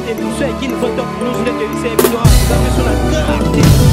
Émission ya Kin Top News nde toyebisa ye bino awa toza biso na quartier.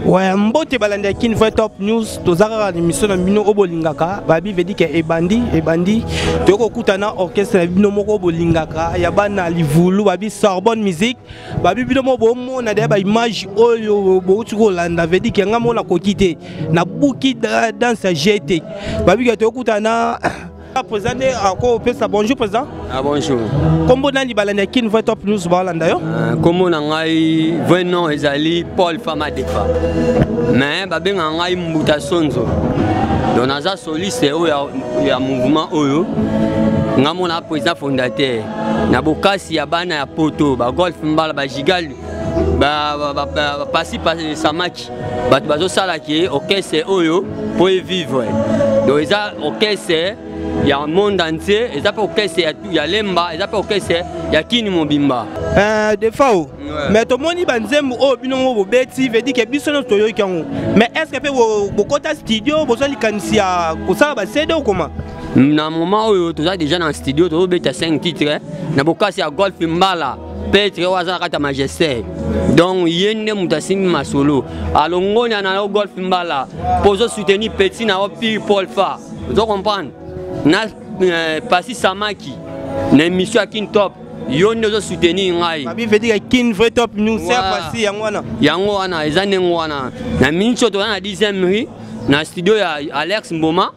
Ouais, mbote balandi ya Kin Vrai Top News, toza kaka na émission na bino oyo bolingaka, babi veut dire que ebandi, ebandi, toyei kokutana orchestre na bino moko oyo bolingaka ya bana Livulu, babi Sorbonne Musique, babi bino moko bomona deya ba image oyo bouti kolanda, veut dire que nga moko nakoki te, nabuki danse ya GT, babi ke toyei kokutana président nde akopesa bonjour président. Ah, bonjour. Kombo nani balandi ya Kin Vrai Top News baolanda yo? Kombo na ngai vrai nom ezali Paul Fama Defa, mais babengaka ngai Mbuta Sonzo. Donc naza soliste oyo ya mouvement oyo. Nga mona président fondateur na bokasi ya bana ya poto, ba golf mbala, ba gigal, ba pasi samaki, bato bazosala ke orchestre oyo mpo evivre. Donc eza orchestre ya monde entier, eza mpe orchestre ya Lemba, eza mpe orchestre ya Kini mobimba. Defao. Ouais. Mais tomoni banzembo oyo bino moko bobeti, veut dire que biso nyonso toyoki yango, mais est ce que mpe bokota studio, bozwa likanisi ya kosala ba CD ou comment? Na moment oyo toza déjà na studio, tozobeta 5 titres na bokasi ya Golf Mbala Petre oyo aza na kati ya Majesté. Donc ye nde moto asimbi masolo alongoni na yo Golf Mbala mpo ozosoutenir petit na yo Pire Paul Fa, ozo comprendre na Pasi Samaki na émission ya Kin Top, yo nde ozosoutenir ngai. Babi veut dire Kin Vrai Top News, Ouais. Pasi yango wana. Yango wana eza ndenge wana. Na miniti oyo toza na 10e rue na studio ya Alex Mboma,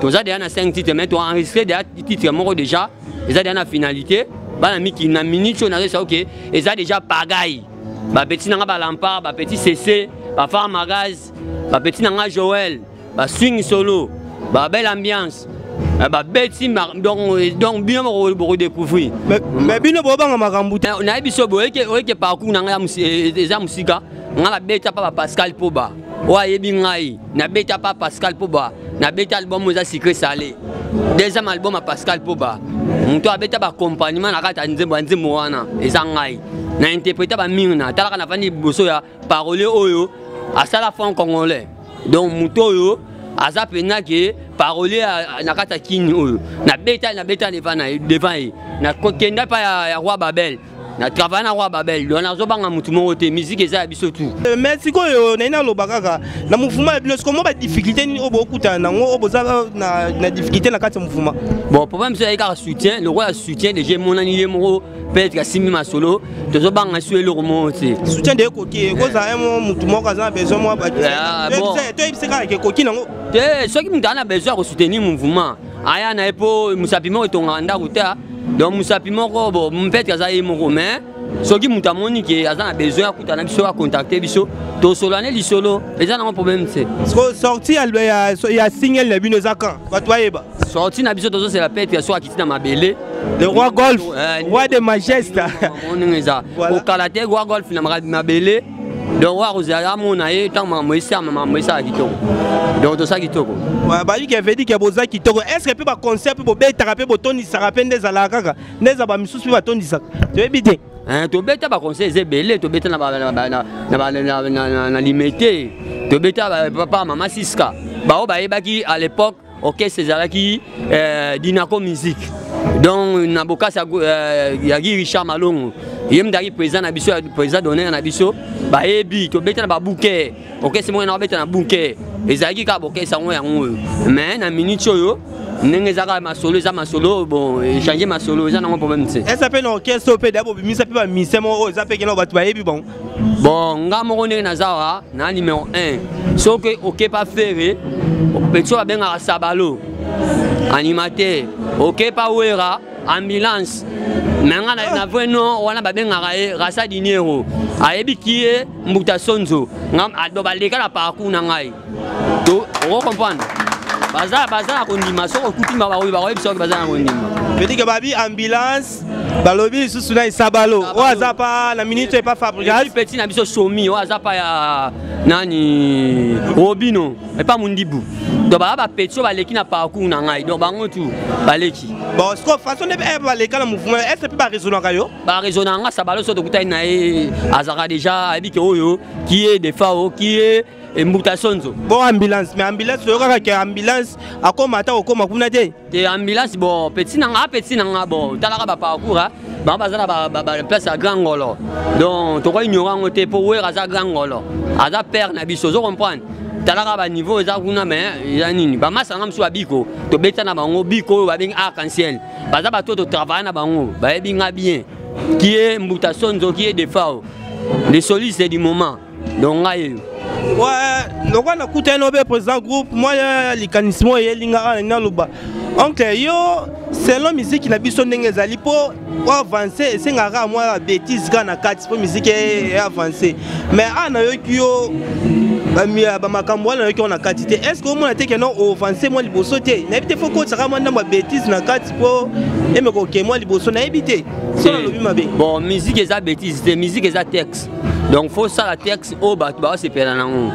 toza déjà na 5 titres, mais toenregistré déjà titre moko déjà, eza déjà na finalité. Bana miki na minute oyo nazoyesa oke eza déjà pagaille. Bapeti na nga balampar, bapeti cc, bafar magaz, bapeti na nga Joël, baswing solo, babelle ambiance, babeti donc bino bokodécouvrir. Mais bino bobanga makambo te. Nayebi so boye oyeke parcours na ngai eza mosika. Nga nabeta pa ba Pascal Poba oyo ayebi ngai, nabeta pa Pascal Poba, nabeta album oyo eza Sucré Salé, deuxième album ya Pascal Poba. Moto abeta baaccompagnement na kati ya nzembo ya nzembo wana eza ngai na interpréta bamirna. Talaka nafandi liboso ya parolier oyo asala franc congolais, donc moto oyo aza mpenza ke parolier na kati ya Kini oyo nabeta devant na ye, devant ye nakokenda pa ya Roi Babel, na travaille na Roi Babel. Donc nazobanga motu moko te, musique eza ya biso tout. Mais sikoyo nayi naloba kaka na mouvement ya bino, sikoyo mwa badifficulté nini oyo bokutana nango, oyo boza na difficulté na kati ya mouvement? Bon, problème biso ezali kaka soutien. Lokola soutien déjà emonani, ye moko peut-être asimbi masolo, tozobanga su eloko moko te. Soutien de ekoki, ekozala ye mo motu moko aza na besoin mwa Ah, bon. toyebisi kaka ke ekoki nango. Te, soki moto aza na besoin ya kosoutenir mouvement, aya na ye, mpo mosapi moko etongaka ndako te. Donc mosapi moko bo peut-être aza ye moko, mais soki moto amoni ke aza na besoin akutana biso, acontacte biso, tosolola ne lisolo, eza nango problème te. Sikoyo sortie ya single na bino eza quand, bato bayeba? Sortie na biso tozosela peut-être so akiti na mabele. Le Roi Golf, roi de majesté. Ndenge eza kokala te, Roi Golf na mabele. Donc roi akozala amona ye ntango makambo esama, makambo esala kitoko, donc tosala kitoko. Bayi ke veut dire ke boza kitoko. Est ce que mpe baconcert mpe bobetaka mpe botondisaka mpe nde ezalaka kaka nde eza bamisusu mpe batondisaka, toyebi te? Tobeta baconcert eza ebele, tobeta na Limete, tobeta papa mama Siska, bao bayebaki à l'époque orchestre ezalaki Dinaco Musique. Donc na bokasi ya Guy Richard Malongo, ye mutu azalaki président na biso, président d'honneur na biso. Bayebi tobeta na babuke, orchestre moko na babeta na buke, ezalaki kaka bokesa yango yango oyo. Mais na minute oyo, ndenge eza kaka masolo, eza masolo, bon, échange masolo eza nango problème te. Eza mpe na orchestre oyo mpe da bobimisa mpe bamise moko oyo eza mpe kena bato bayebi bango. Bon, nga moko ndenge naza wa na numéro 1, soki okepa Ferre, petit oyo babengaka Sabalo animateur, okepa Wera ambulance. Me nga na vrai nom wana babengaka ye Rasa Dinero, ayebi ki ye Mbuta Sonzo. Nga baleka na parcours na ngai, to oko comprendre, baza na kondima. Soki okuti bakoyebisa soki baza na kondima. Veut babi ambulance, balobi lisusu na Esabalo oyo aza pa na minute oyo epa Fabrigas. Petit na biso Somi oyo aza pa ya nani, Robino epa Mundibu. Donc baa bapeti oyo baleki na parcours na ngai, donc bango tu baleki. Bon, siko façon nde baleka na mouvement, est ce mpe baraisonnaka yo? Baraisonnaka nga. Sabalo, so tokutani na ye, azalaka déjà ayebi ke oyo qui est Defao, qui est Mbuta Sonzo. Bon, ambulance, mais ambulance oyo kaka ke ambulance akoma ata kokóma kuna te. Te, ambulance, bon, petit na nga, petit na nga, bon, talaka baparcours, bango baza na baplace ya grand ngolo, donc toko ignore yango te, mpo Wera aza grand ngolo, aza père na biso, ozo comprendre. Talaka baniveau eza kuna, mais eza nini, bamasa nga mosusu babiko tobeta na bango, biko oyo babengi arc en ciel, baza bato oyo totravaille na bango, bayebi nga bien qui est Mbuta Sonzo, qui est Defao, le soliste du moment. Donc ngai oyo. Ouais, lokola nakutani no mpe président groupe, mwa likanisi moko eyelinga awa, naloba oncle yo, selon miziki na biso ndenge ezali, mpo oavance esengaka mwa bétise kaka na kati mpo miziki eavance. Mais awa nayoki yo bamakambo wana, nayoki yango na kati te. Est ce que omona te keno oavance mwa liboso te? Nayebi te, fo kotisaka mwa ndambo ya bétise na kati mpo emeka oke mwa liboso. Nayebi te so nalobi mabe. Bon, musique eza bétise te, musique eza texte, donc faut sala texte oyo bato baosepela nango.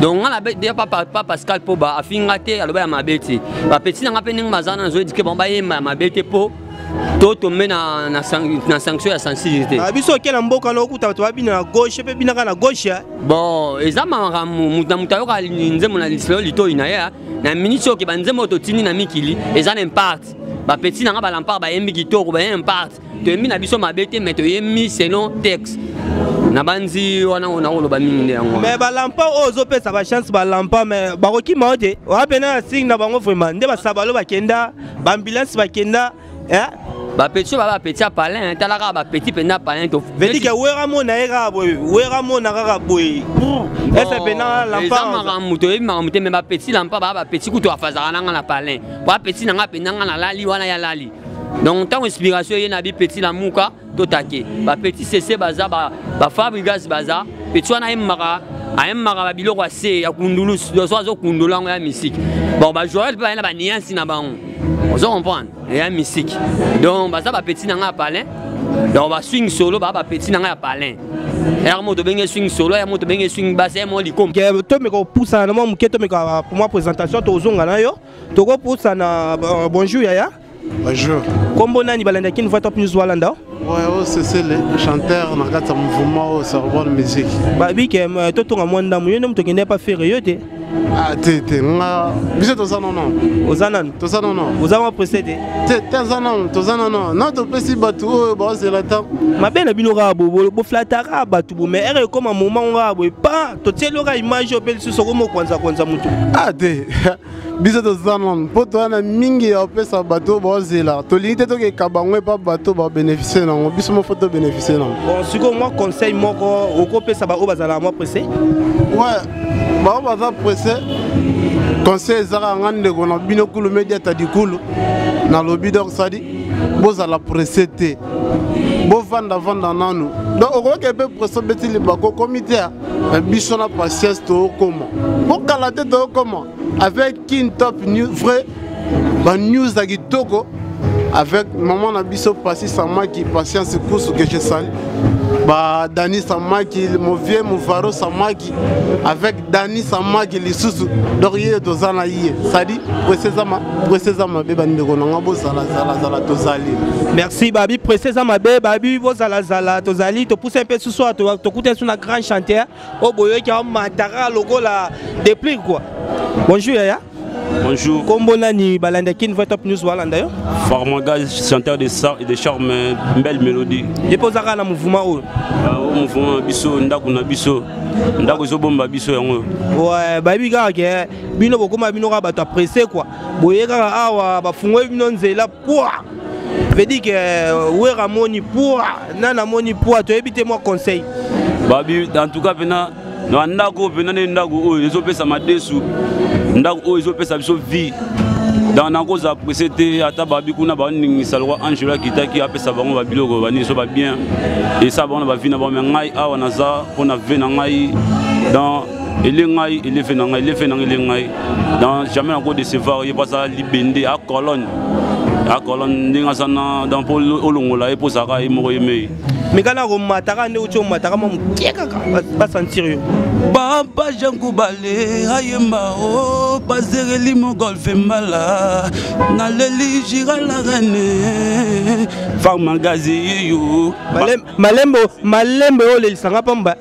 Donc nga na pa Pascal mpo ba afinga te, aloba ya mabe te. Bapeti na nga mpe ndenge baza na nazoyedike bango, bayemba ya mabe te mpo to tombe na sanction ya sensibilité. Biso oke na mboka na okuta bato babina na gauche mpe binaka na gauche. Bon, eza makambo moto na moto ayoka nzembo na lisolo litoi na ye. Na minute oyo ke banzembo oyo totindi na mikili eza na impact. Bapeti na nga balampart bayembi kitoko, baye impact. Toyembi na biso mabe te, mais toyembi selon texte na banzi wana oyo nakoloba mingi nde yango. Mais balampa oyo ozopesa bachance, balampa, mais bakokima yo te, oya pene na signe na bango vraiment nde basabalo bakenda, baambulance bakenda. Bapeti oyo baa bapeti ya palin, tala kaka bapeti mpenza palin. Veut dire Wera mona ye kaka boye, Wera mona kaka boye, ese pena lampa. Eza makambo toyebi makambo te, mais bapeti lampa baa bapeti kutu afazaka nanga na palin po apeti nanga mpenza, nga nalali wana ya lali. Donc ntango inspiration eye na bipeti, lamuka totake bapeti sese baza, bafabrigas baza peti wana ayembaka, ayembaka babiloko ya se ya kundulusu, so azokundula yango ya misiki. Bon, bajoel mpe baye na baniansi na bango, ozo comprendre, ya misiki. Donc baza bapeti na ngai ya palin, donc baswing solo baa bapeti na ngai ya palin. Ere mo tobenge swing solo, ere mo tobenge swing basse, ere mo likombo. Tomeka kopusana na mwa moke, tomeka mwa présentation, tozonga na yo, tokopusana. Bonjour yaya. Bonjour. Kombo nani? Balandaki une fois Top News walanda. Ouais, oh, c'est le chanteur na kati ya mouvement oyo Sorbonne Musique. Babi ke totonga mwa ndambo, yo nde moto okende pa Ferre yo te? Ah, te te, nga biso toza nono. Oza nanu? Toza nono. Oza mwa pressé te? Te te, aza nano, toza nono non, topesi bato oyo baozela ta. Mabe na bino kaka boflataka bato bo, mais ere ekoma moment kaka boye pa totieli oka image oyo mpe lisusu okoma okwanzakwanza motu. Ah te, biso toza nano mpo toza na mingi ya kopesa bato oyo baozela. Tolingi te tokeka bango epa bato babénéficie nango, biso mofo tobénéficie nango. Bon, sikoyo mwa conseil moko okopesa baoyo bazalaka mwa pressé? Ouais, bao baza pressé, conseil ezaka nga ndeko na bino kulu mediata dikulu nalobi, donc sadi bozala pressé te, bovandavanda nanu. Donc okoki mpe pressé, obeti libako, okomi te. Biso na patience tookoma, bokala te, tookoma avec Kin Top News, vrai banews ya kitoko, avec maman na biso Pasi Samaki, Patience Kusu que je salue, ba Dani Samaki, mon vieux Mouvaro Samaki, avec Dani Samaki lisusu. Donc ye toza na ye, sadi presse eza mabe. Bandeko na nga, bozala zala zala, tozali. Merci. Babi presse eza mabe, babi bozalazala, tozali. Topusa mpe susu awa, tokuta su na grand chanteur oyo boyoki aomataka lokola déplique quoi. Bonjour yaya. Bonjour. Kombo nani balanda Kin Vrai Top News balanda yo? Farmagaz, chanteur de, de charme, belle mélodie. Ye poza kaka na mouvement oyo. Ah, mouvement biso ndako na biso. Ndako ezobomba biso yango. Ouais, bayebi kaka ke bino bokoma bino kaka bato ya presse quoi. Boye kaka awa bafungoli bino nzela poa. Veut dire que euh, Wera moni poa, nana moni poa, toyebi te mwa conseil. Babi en tout cas pena na ndako mpena nde ndako oyo ezopesa madesu ndako oyo ezopesa biso vie donc nakozala presse te ata babi kuna baningisa lokwa angelo akitaki apesa bango babiloko banini so babien esala bango na bavi na bango me ngai awa naza mpo na ve na ngai donc ele ngai ele ve na ngai ele ve na ngai ele ngai donc jamais nako décevoir ye mpo aza libende a colonne a colonne ndenge aza na donc mpo olongola ye mpo ozalaka ye moko ye mei meka na komataka nde uti omataka mwa moke kaka basentir yo papa jean kubale ayemba o oh, pazereli mogolfe mbala naleli jira la reine farmagazi yeyo malembe malembe oyo olelisanga pamba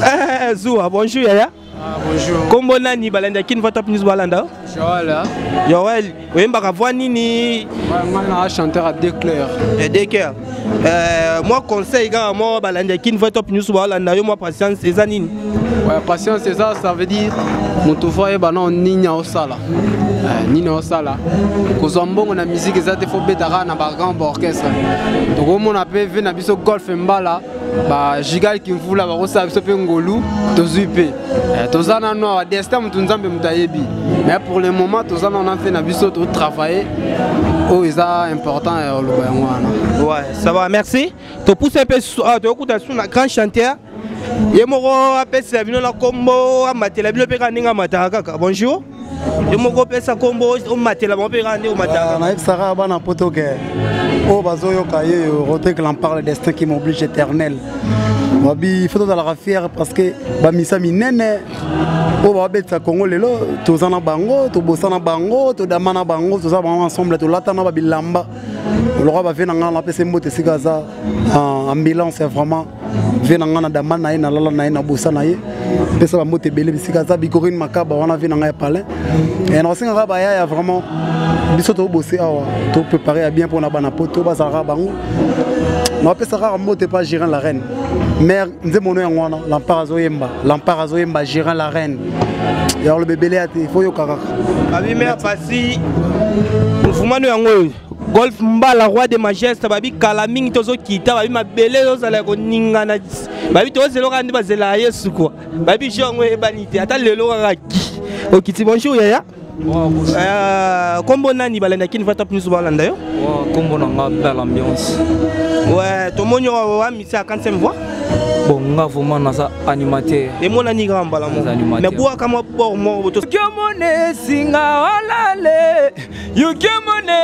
eh, zuwa bonjour yaya Ah, bonjour. Kombo nani balanda kin va top news balanda? Joël. Hein? Joël, oyembaka voix nini? Ouais, moi na chanteur à deux cœurs. Eh, deux cœurs. Euh, moi conseil kaka moi balanda kin va top news balanda yo moi patience eza nini? Ouais, patience eza ça veut dire moto fo ayeba nao nini aosala eh, nini aosala kozwa mbongo na musique eza te fo betaka na bagrand baorchestre tokomona mpe ve na biso golf mbala ba gigal kimvula bakosala biso mpe ngolu tozwi mpe eh, toza nano awa destin moto nzambe moto ayebi mais pour le moment toza nano na mpe na biso totravaille oyo eza important ya koloba yango wana. Ouais, ça va, merci. Topousse mpe ah, toyokuta su na grand chanteur ye moko apesela bino na nkombo amatela bino mpe kaka ndenge amataka kaka. Bonjour. Yo moko opesa nkombo omatela bango mpe kaka nde omataka. Ah, nayebisaka bana poto ke oyo bazoyoka ye Rodrigue Lampard, le destin qui m'oblige éternel. Babi faut tozalaka fier parce que bamisa minene oyo babetisa Congo lelo toza na bango, tobosana bango, todama na bango, toza bango ensemble, tolata na babilamba lokwa bave na ngai napesa mbote esika aza ambulance vraiment vie na ngai na dama na ye, nalala na ye, nabosa na ye, pesa bambote ebele bisika aza Bikorine Makaba wana vie na ngai ya palin. Nakosengaka bayaya vraiment biso tobose awa toprépare ya bien mpona bana poto bazalaka bango. Napesa kaka mbote pa Gérant la Reine mare nzembo no yango wana Lampar azoyemba, Lampar azoyemba Gérant la Reine ya koloba ebele ya te, fo yoka kaka. Babi mare pasi mouvement no yango oyo Golf Mbala roi de majesté babi kala mingi tozokita babi mabele ezozala ya koningana babi tozela kaka nde bazelaka Yesu kua babi jo yango eyebani te ata lelo kaka ki okiti. Bonjour yaya. Kombo nani balanda Kin va top news balanda yo? Kombo na nga Belle Ambiance. Ouais, tomoni oyo wamisi ya 45 voix. Bon, nga vraiment naza animateur. Emonani kaka mbala moko mais bwaka mwa bor moko. Kiomone singa olale yukemone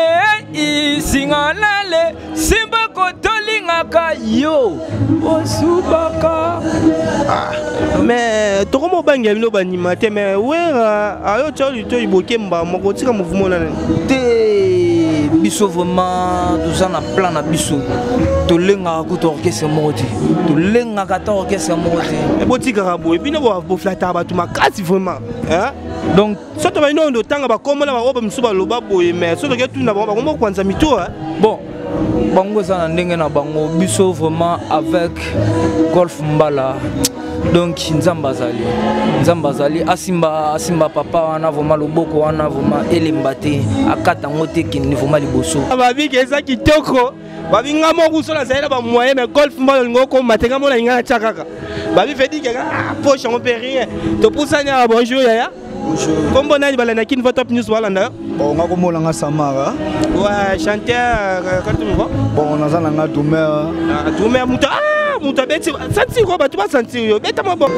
isinga olale simba kotolingaka yo osubaka. Ah, mais tokoma obangela bino banima te mais Wera ayo tya litoi bokemba moko tika mouvement na nani? Te, biso vraiment toza na plan na biso, tolengaka kutu orchestre moko te, tolengaka ata orchestre moko te. Botikaka boye bino boflataka bato makasi vraiment, hein? Donc so tobandi ndondo otanga bakombo na bango mosusu baloba boye mais so toke tuna bango bango mokwanza mito. Bon, bango eza na ndenge na bango, biso vraiment avec Golf Mbala donc Nzambe azali, Nzambe azali asimba asimba papa wana vraiment loboko wana vraiment elemba te, akata yango te, kende vraiment liboso. Babiki eza kitoko babi nga moko so nazali na bamoyen mais Golf Mbala olingi okoma te nga mona linga natya kaka babi fedike poche yango mpe rien topusani awa. Bonjour yaya. Kombo nani balanda Kin va top news balanda? Bon, nga kombo na nga Samara. Ouais, chanteur quand tu me vois. Bon, naza na nga Doumer. Ah, Doumer muta ah muta beti sentir ko bato ba sentir yo beta mo bon.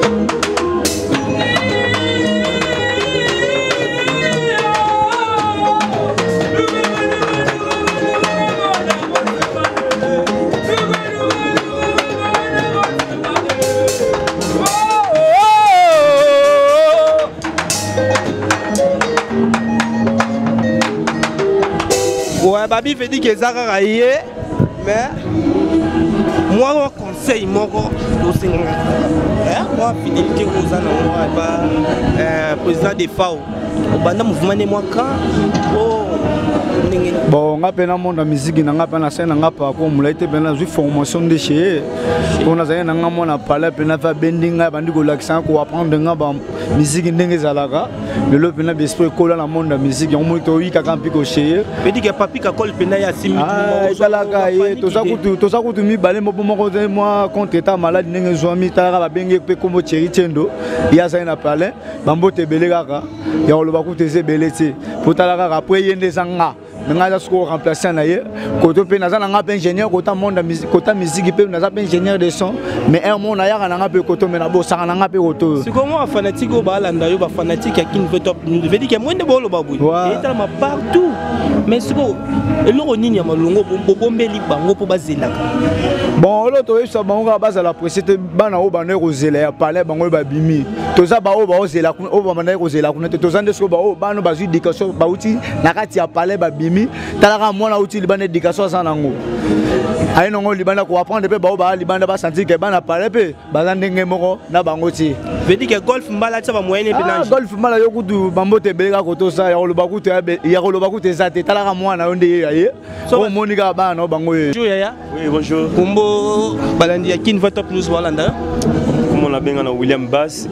Ouais, babi fait que eza kaka ye mais moi mwa conseil moko tosengaka mwa fidélité oyo oza nango epa président de fao. Obanda mouvement nde mwa quand o ndenge? Bon, nga mpe na monde ya miziki na nga mpe nasali na nga parcours molai te mpe nazwi formation nde chez ye, mpo nazali na nga mwana palais mpe nafe abendi ngai, abandi kolakisa nga, koapprendre nga bamiziki ndenge ezalaka. Lelo mpe na baesprit ekola na monde ya miziki yango, moi toyikaka mpiko chez ye. Veut dire que Papi Kakol mpenza ye asimbi. Ezalaka ye, toza kutu mibale, moko moko mwa contre état maladi ndenge ezwami. Talaka, babenge mpe kombo Thierry Tiendo, ye azali na palais. Bambote ebele kaka ya koloba kutu eza ebele te, po tala kaka après ye nde eza nga. Me ngai aza sikoyo remplaçant na ye koto, mpe naza na nga mpe ingénieur kota monde, kota musique, mpe naza mpe ingénieur de son. Mais un mot, nayaka na nga mpe koto, me nabosaka na nga mpe koto. Sikoyo mwa bafanatike oyo baalanda yo, bafanatike ya Kin Vrai Top News, veut dire que mwe nde booloba boye etalama partout. Mais sikoyo eloko nini ya malongo bobombeli bango mpo bazelaka? Bon, oyo toyebisa bango kaka, bazala presse te. Bana oyo bandaki kozela ya palais, bango oyo babimi. Toza baoyo baozela kuna, oyo babandaki kozela kuna te. Toza nde soki baoyo bana bazwi éducation, bauti na kati ya palais, babimi. Talaka, mwana auti libanda, éducation aza nango, aye nango libanda koapprendre mpe baoyo baa libanda basentir ke bana palais mpe baza ndenge moko na bango ti. Veut dire que Golf Mbala tia bamoyen mpe. Ah, Golf Mbala, yo kutu bambote ebele kaka kotosa ya koloba kutu, ya koloba kutu eza te. Talaka mwana yo nde ye ya ye, omoni kaka bana na bango ye. Bonjour yaya. Oui, bonjour. Kombo balandi ya Kin Vrai Top News balanda? Comment on abenga na William Bass?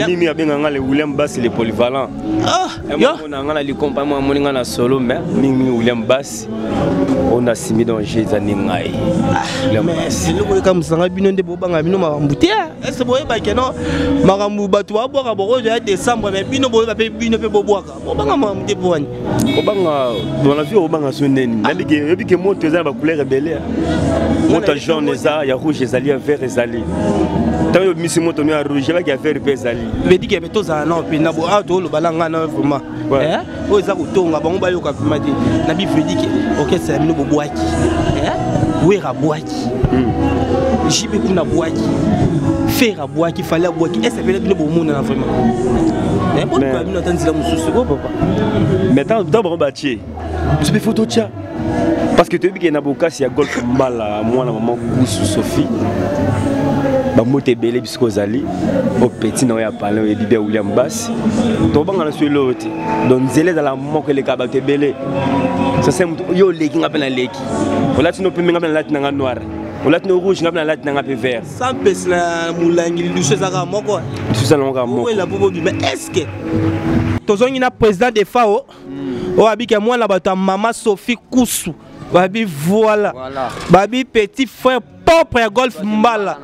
Nini abenga nga le William Bass le polyvalent. Ah, yo. Na nga na likompa mo amoni nga na solo, mais mingi mingi William Bass. On a simi dans jeu ezani ngai. William Bass. Eloko ekamwisanga bino nde bobanga bino makambo te. Est-ce boyebake no makambo bato babwaka bokozo ya décembre, mais bino boyeba mpe bino mpe bobwaka, bobanga makambo te po wani? Kobanga bona vi, obanga so ndeni? Nabike oyebi ke moto eza na bacouleur ebele. Moto ya jaune eza, ya rouge ezali, ya vert ezali. Ntango yo obimisi moto no ya rouge, ebaki ya vert mpe ezali. Vedike mpe tozala nao mpenza bo awa, toloba na ngai na vraiment oyo eza kotonga bango bayoka vraiment te. Na bivedike orchestre ya bino bobwaki, Wera bwaki, JB kuna bwaki, Fer abwaki, Fally abwaki, ese pele bino bomonana vraiment boluka bino ata nzela mosusu ko papa. Mais ntango bango batie biso mpe fo totya, parce que toyebi ke na bokasi ya Golf Mbala, mwana mama Kusu Sophie, bambote ebele bisika ozali, o petit na oyo ya palin, oyebi bia William Bass, tobanga na so eloo te. Donc nzela ezala moko, eleka bato ebele. Sase moto yo oleki, nga mpe naleki. Olati no pembe, nga mpe nalati nanga noir. Olati no rouge, nga mpe nalati nanga mpe vert. Sans pesi na molangi, lidusu ezaka moko. Lidusu ezala moko moko. Owela mpo bobima. Est ce que tozongi na président de FAO oyo abiki mwana bato ya mama Sophie Kusu, babi voilà, babi petit frère propre ya Golf Mbala,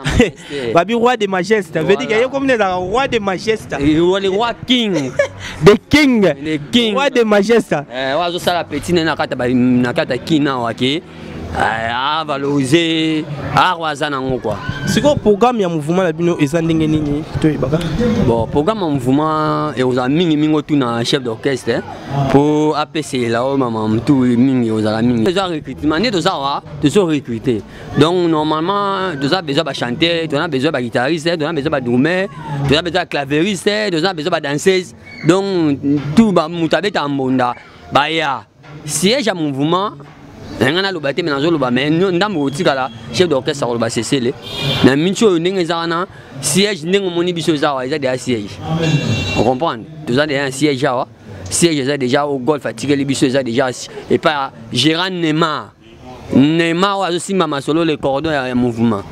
babi roi de majesté. Veut dire que ye komi ezalaka roi de majesté. Le roi king. The king. Le king. Roi de majesté. Oyo azosala petit na ye na kati ya kina awa ke avaloriser art aza nango quoi. Sikoyo programme ya mouvement na bino eza ndenge nini, toyebaka? Bon, programme ya mouvement ekozala mingimingi otuna chef d'orchestre mpo apeselela oyo mama motu mingi. Ozala mingi eza recrutement nde toza awa, tozo recruter. Donc normalement toza besoin bachanteur, toza besoin baguitariste, toza besoin badrummer, toza besoin baclaveriste, toza besoin badanseuse, donc tout moto abetaka mbonda baya. Siège ya mouvement na ngai naloba te, me nazoloba, me ndambo kotikala chef d'orchestre akoloba sesele na minti oyo ndenge eza wana. Siège ndenge omoni biso eza awa, eza deja siège, ocomprendre? Toza deja na siège awa. Siège eza deja o Golf atikeli biso, eza deja epai ya gérant Neymar. Neymar oyo azosimba masolo, le cordon ya mouvement.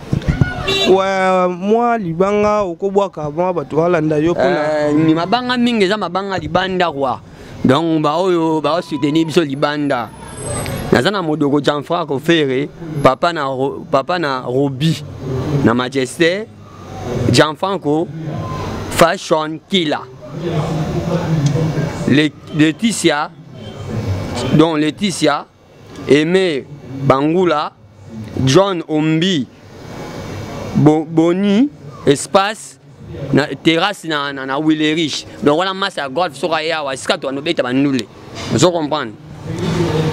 Wa mwa libanga okobwaka mwa bato balanda yo mpona? Mabanga mingi eza mabanga libanda kwa. Donc baoyo baosoutenir biso libanda, naza na modoko Gianfranco Ferre, papa na Robi na Majesté, Gianfranco Fashion Killer, Laetitia, donc Laetitia Aimé Bangula, John Ombi Boni Espace na terrasse na Willerich. Donc wana masa ya Golf, soki aye awa esika to anobeta bandule, ozo comprendre?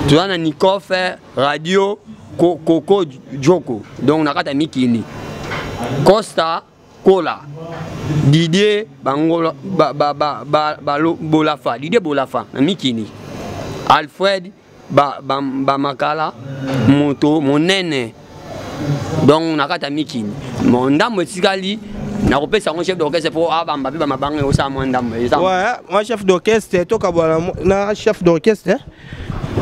Toza na Nikof Radio Koko Joko, donc na kati ya mikili Costa Kola Didier Bangola ba, ba, ba, ba, ba, Bolafa Didier Bolafa na mikili Alfred Bamakala, ba, ba moto monene, donc na kati ya mikili. Bon, ndambo etikali. Nakopesa yango chef d'orchestre mpo abamba mpe bamabanga ekosala mwa ndambo. Ouais, mwa chef d'orchestre tokabwana na chef d'orchestre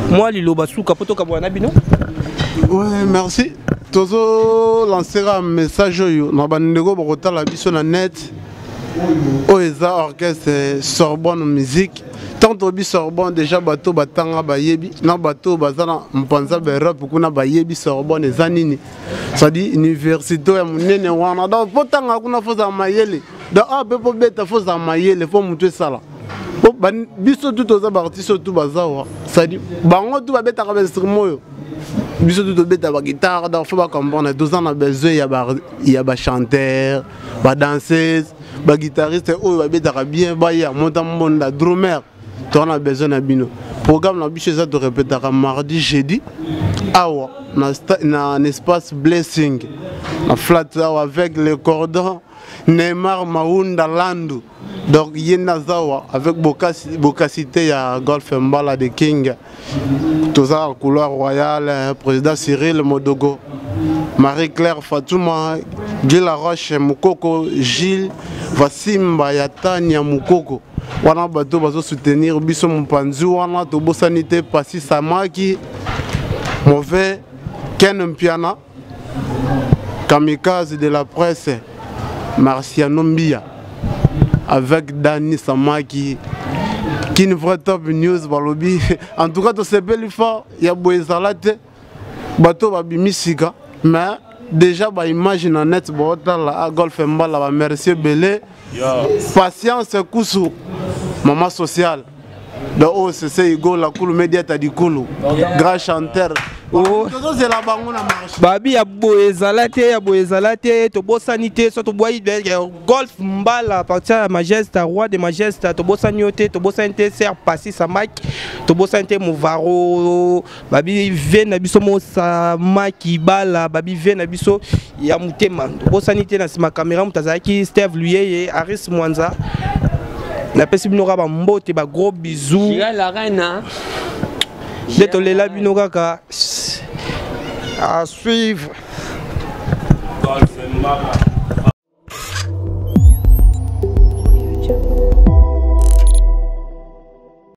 mwa liloba suka mpo tokabwana na bino. Ouais, merci. Tozolancera message oyo na bandeko bakotala biso na net. Oyo eza orchestre Sorbonne Musique. Tant toyebi Sorbonne déjà, bato batanga bayebi, na bato baza na mpanza baEurope kuna bayebi Sorbonne eza nini, c'est-à-dire université ya monene wana. Donc mpo tanga kuna fo ozala mayele. Donc awa mpe mpo beta fo ozala mayele, fo motu esala. Po biso tu toza baartiste oyo tu baza wa, c'est-à-dire bango tu babetaka bainstrument oyo biso tu tobeta baguitare. Donc fo bacomprendre, toza na besoin ya bachanteur, badanseuse, baguitariste oyo babetaka bien, baya monta mbonda, drummer. Toza na besoin na bino. Programme na biso eza torepetaka mardi, jeudi awa na espace Blessing na flat awa avec le cordon Neymar Maunda Landu. Donc ye nde aza awa avec bokasité ya Golf Mbala de King. Toza na couloir royal, président Cyril Modogo, Marie-Claire Fatouma, Guy Laroche Mukoko, Gilles Vasimba ya Tania Mukoko. Wana bato bazosoutenir biso mopanzi wana, tobosani te Pasi Samaki, mauvais Ken Mpiana, kamikaze de la presse Marciano Mbia avec Dani Samaki. Kin Vrai Top News balobi en tout cas tosepeli fort ya boye ezala te. Bato babimi sika, mais déjà baimage na net baotala a Golf Mbala. Bamerci ebele. Patience Kusu, mama sociale. Donc oyo sese Igola Kulu Mediata Dikulu, grand chanteur. Tozozela bango na marché. Babi ya boye ezala te, ya boye ezala te. Tobosani te so tobwai Golf Mbala partir ya Magesta, roi de Magesta. Tobosani yo te, tobosani te ser Pasi Samaki, tobosani te Movaro. Babi ve na biso Mosamaki Bala, babi ve na biso ya motema, tobosani te. Na nsima caméra moto azalaki Steve Luyeye, Aris Mwanza. Napesi bino kaka bambote, bagros bisous. La reine. Nde tolela bino kaka. À suivre. Golf Mbala.